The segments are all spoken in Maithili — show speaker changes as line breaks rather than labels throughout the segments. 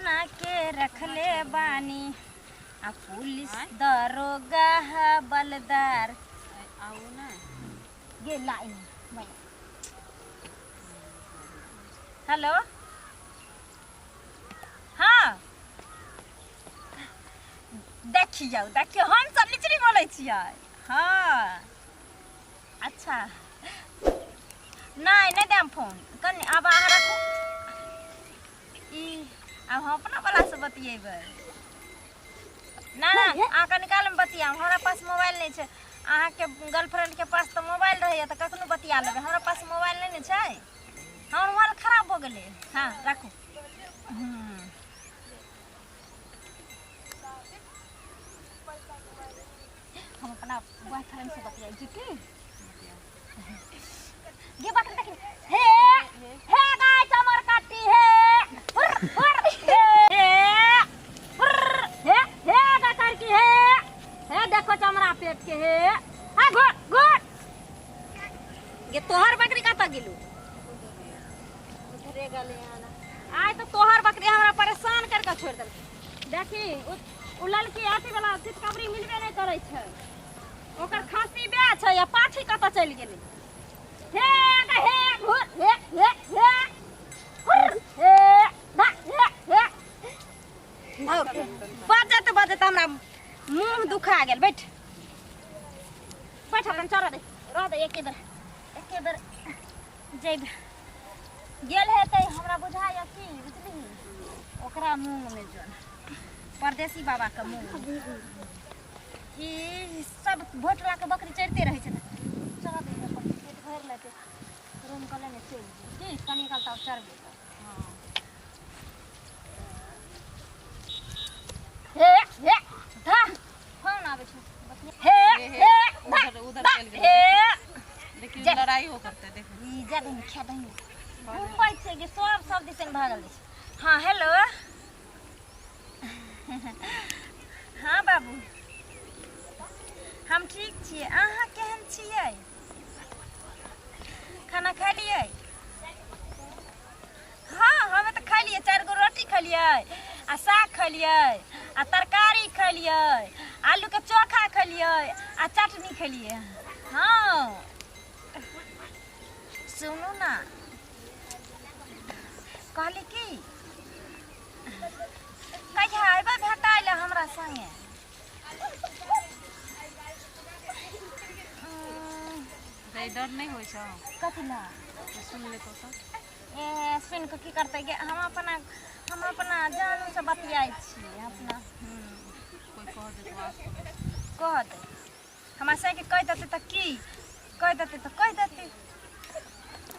बना के रखले बानी आ पुलिस दरोगा हवलदार।
आओ ना
ये लाइन मैं। हेलो हाँ देखियौ देखियौ हम सब लिचरी बोलै छियै। हाँ अच्छा नहीं नहीं देम फोन कनि आब अहाँ राखू ई आब हम अपना वाला से बतियेबै। ना ना अहाँ कनि कालमे बतियाम, हमरा पास मोबाइल नहि छै। अहाँके गर्लफ्रेंड के पास तऽ मोबाइल रहैया तऽ कखनो बतिया लेबै, हमरा पास मोबाइल नहि ने छै, हमर मोबाइल खराब भऽ गेलै। हाँ राखू। हम अपना बॉयफ्रेंड से बतियाइ छी की गे बकरी देखी हे हे गाय चमर काटी हे हुर हुर हे हुर हे हे गा करकी हे हे देखो चमड़ा पेट के हे हा घोर घोर गे तोहर बकरी कतऽ गेलू? उधरे गेलै आना। आइ तऽ तोहर बकरी हमरा परेशान कर के छोड़ि देलकै। देखी उ ललकी अथी वाला चितकबरी मिलबे नहि करै छै, ओकर खाँसी बे छै आ पाठी कतऽ चलि गेलै। हे गा हे घुर हे हे हे हुर हे धा हे हे बजत बजत हमरा मुँह दुखा गेल। बैठ बैठ अपन चढ़ दे रह दे एके बेर एके बेर जैब गेल हेतै हमरा बुझाइया की बुझलिही ओकरा मुँहमे जोन परदेसी बाबा के मुँह ई सब भोटला के बकरी चरिते रहै छै। चल दे अपन पेट भरि लेतै रूम के लेने चलि जेबै की कनि काल तब चढ़बै। हे हे धा फोन आबै छै। हे हे
उधर उधर चल गेलै। देखियो लड़ाई हो करते देखो
ई जा दही खा दही घुमबै छै कि सब सब दिसन भागल छै। हाँ हेलो हाँ बाबू हम ठीक छियै, अहाँ केहन छियै? खाना खेलियै? हाँ हमे तऽ खेलियै, 4 गो रोटी खेलियै आ साग खेलियै आ तरकारी खेलियै आलूके चोखा खेलियै आ चटनी खेलियै। हाँ सुनू ना कहली की कहिया अयबै भेटाइ लए हमरा संगे?
डर नहीं होइ छौ
कथी ला?
सुन लेतौ तऽ
ए सुनि कऽ की करतै गे? हम अपना जानू से बतियाइ छी अपना।
कोइ कह देतौ
कह दे हमरा संगे कहि देतै तऽ की कहि देतै तऽ कहि देतै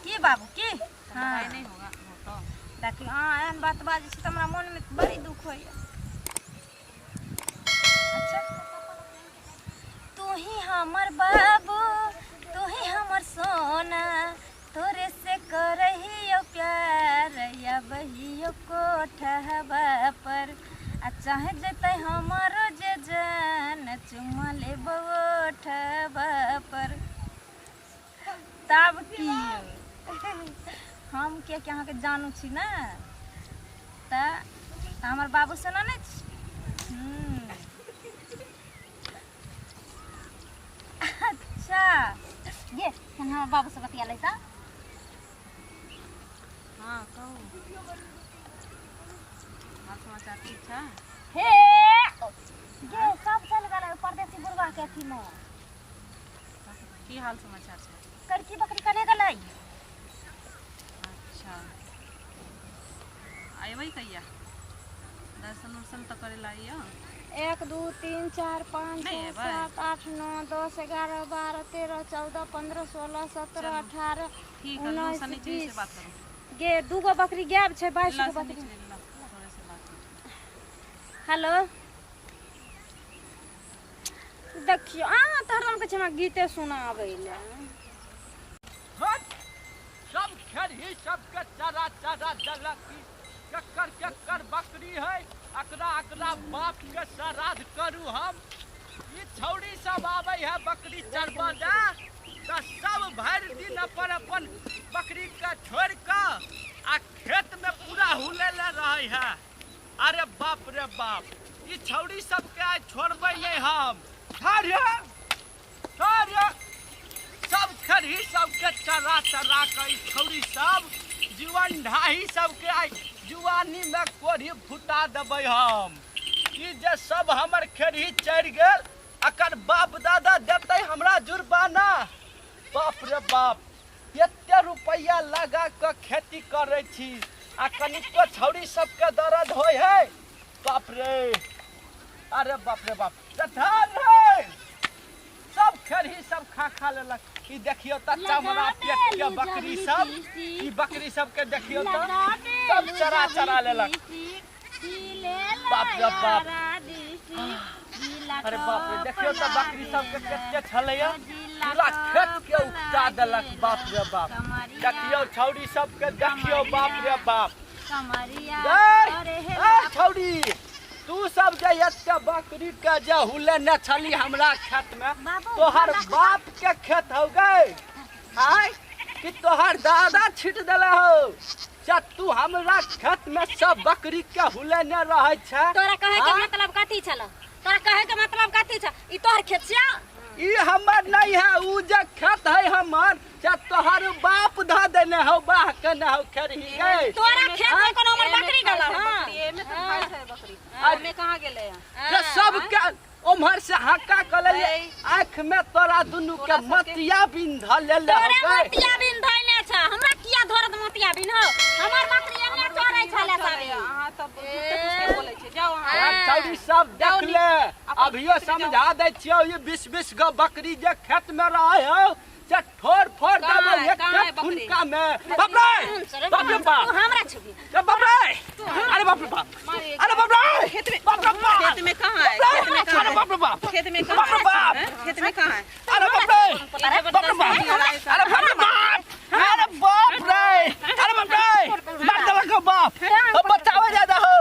की बाबू की।
हाँ नहीं होगा होतो
देखियौ अहाँ एहन बात बाजै छी तऽ हमरा मोनमे बड़ी दुख होइया। अच्छा तू ही हमर बाबू तू ही हमर सोना तोरे से करहियो प्यार या बहियो कोठहबा पर आ चाहे जतै हमरो जे जान चुमा लेबो ओठबा पर। तब की हम कियाकि अहाँके जानू छी ने तऽ हमर बाबू सोना नहि छी। अच्छा ये हमर बाबू से बतिया लै तऽ।
हाँ कहू हाल समाचार ठीक छै?
हे ये सब चल गेलै परदेसी बुढ़वा के अथी में।
की हाल समाचार छै?
करकी बकरी कने गेलै?
अच्छा अयबै कहिया? दर्शन उर्शन तऽ करे ला अइयो।
1 2 3 4 5 6 7 8 9 10 11 12 13 14 15 16 17 18 19 20
बात करू
गे 2 गो बकरी गायब छै 22 गो बकरी। हेलो देखियौ अहाँ तऽ हरदम कहै छी हमरा गीते सुनाबै लए।
सब खेरही सबके चरा चरा देलक केकर केकर बकरी है अकरा अकरा बाप के श्राद्ध करू हम। ई छौड़ी सब आबै है बकरी चरबऽ दे तऽ सब भरि दिन अपन अपन बकरी के छोड़ि कऽ आ खेत में पूरा हुलै लए रहै है। अरे बाप रे बाप, ई छौड़ी सबके आइ छोड़बै नहि हम। ठाढ़ ठाढ़, सब खेरही सबके चरा चरा कऽ ई छौड़ी सब जीवन ढाही सबके आइ जुआनी में कोढ़ी फुटा देबै हम। ई जे सब हमर खेरही चढ़ि गेल, अकर बाप दादा देतै हमरा जुर्माना। बाप रे बाप, एते रुपैआ लगा कऽ खेती करै छी आ कनिको छौड़ी सबके दर्द होइ है। बाप रे, अरे बाप रे बाप, रे सब खेरही सब खा खा लेलक। ई देखियौ तऽ चमड़ा पेट के बकरी सब, ई बकरी सबके देखियौ तऽ सब चरा चरा लेलक। बाप रे बाप, अरे बाप रे, देखियौ तऽ बकरी सबके कते छलैया, पूरा खेत के उपजा देलक। बाप रे बाप, देखियौ छौड़ी सबके, देखियौ बाप रे बाप। छौड़ी तू सब जे एते बकरी के जे हुलेने छली हमरा खेत में, तोहर बाप के खेत हो गए आय कि तोहर दादा छीट देले हो? से तू हमरा खेत में सब बकरी के हुलेने रहै छै।
तोरा कहे के मतलब कथी छल? तोरा कहे के मतलब कथी छ? ई तोहर खेत छिया?
ई हमर नहीं है, ऊ जे खेत है हमर से तोहर बाप ध देने हो, बाह के न हो खेरही गए।
तोरा खेत में कोनो हमर बकरी गल? हां,
एमे तो खाइ छै बकरी, एमे कहां गेलै?
के सब के उम्हर से हक्का क लेलियै, आँख में तोरा दुनू के मोतिया बिन ध लेले हो।
तोरे मोतिया बिन धइले छ, हमरा किया धरत मोतिया बिन हो? हमर बकरी एने चरै छले सब।
अहाँ सब झूठे फूस के बोलै छै, जाओ अहाँ।
छौड़ी सब देख ले, अभियो समझा दै छियौ, ई 20-20 गो बकरी जे खेत में रहै हो से ठोर फोड़ देबै एक एक हुनका में। बाप रे बाप रे बाप,
तू हमरा छुबी।
बाप रे, अरे बाप रे बाप, अरे बाप रे,
खेत में,
बाप रे बाप,
खेत में कहां है? खेत में कहां
है? बाप रे बाप,
खेत में कहां
है? बाप
रे खेत में कहां है?
अरे बाप रे, बाप रे बाप, अरे बाप रे बाप, अरे बाप रे, अरे बाप रे, मार देलक बाप, अब बचावे ज्यादा हो।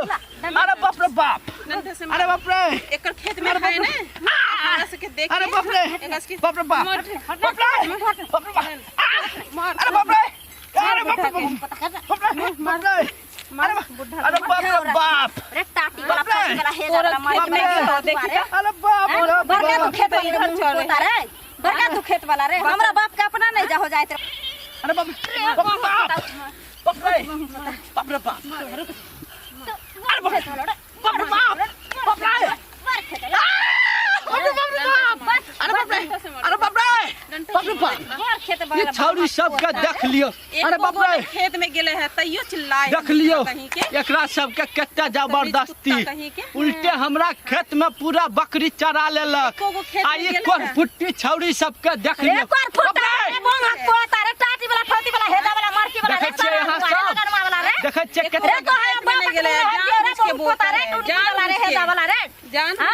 अरे बाप रे बाप, अरे बाप रे,
एकर खेत में है ने, हमरा सबके देख।
अरे बाप रे, बाप रे बाप, बाप रे, बाप रे बाप, अरे बाप रे, अरे बाप रे बाप रे, बाप रे, अरे बाप रे बाप,
रे टाटी वाला फाटी वाला हे वाला मार
खेत में गेलो, देखी त।
अरे बाप रे,
बड़का तू खेत वाला पोता रे, बड़का तू खेत वाला रे, हमरा बाप के अपना नहीं जा हो जाइत रे।
अरे बाप रे बाप, बाप रे बाप रे बाप, अरे बाप रे बाप रे बाप, बाप रे, अरे बाप रे, अरे बाप रे, बाप रे बाप, ये छौड़ी सबके देख लियो। अरे बाप रे,
खेत में गेले है तैयो चिल्लाए,
देख लियो एकरा सबके कते जबरदस्ती, उल्टे हमरा खेत में पूरा बकरी चरा लेलक। आ ई कोरफुट्टी छौड़ी सबके देख लियो। देखै छियै अहाँ सब, देखै छियै कते
जान बुझ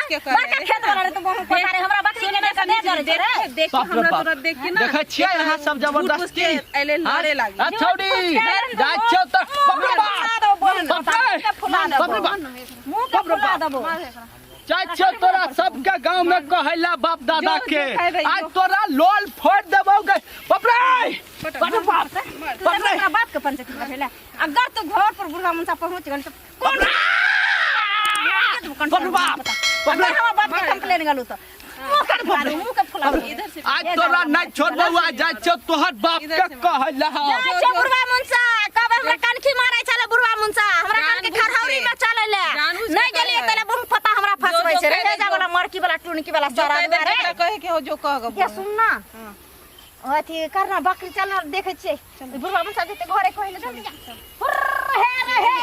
के करे,
बड़का खेत वाला रे तू, बहुत पोता रे, हमरा बकरी के दे दे रे।
देख के हमरा तोरा देख के ना,
देखै छियै अहाँ सब जबरदस्ती
अइले लड़े लागी।
आ छौड़ी जाइ छियौ तऽ बाप रे बाप, बाप रे बाप रे बाप,
मुंह के फुला देबो।
जाइ छियौ तोरा सबके गाँव में कहैला बाप दादा के, आज तोरा लोल फोड़ देबौ गे। बाप रे बाप रे बाप, बाप रे,
तोरा बाप के पंचायत में अगर तू घर पर बुढ़ा मनसा पहुंच गेल त कोन
बाप रे बाप,
अगर हमरा बाप के कंप्लेन गेलू त मुंह के फुला दू।
इधर से
आज तोरा नहीं छोड़बौ, आज जाइ छियौ तोहर बाप के कहैला।
जाइ छियौ बुढ़वा मुनसा, कब हमरा कनखी मारै छले बुढ़वा मुनसा, हमरा कनखी खरहौरी में चलै ले नहीं गेलियै तले बुढ़ पता हमरा फसबै छै रे। हेजा वाला मरकी वाला टुनकी वाला सारा दुआरे
कहे के हो जो कह गो।
ये सुन ना, अथी करना बकरी चलना देखै छियै बुढ़वा मुनसा जेतै घरे कहै ले जल्दी जा। हे रे हे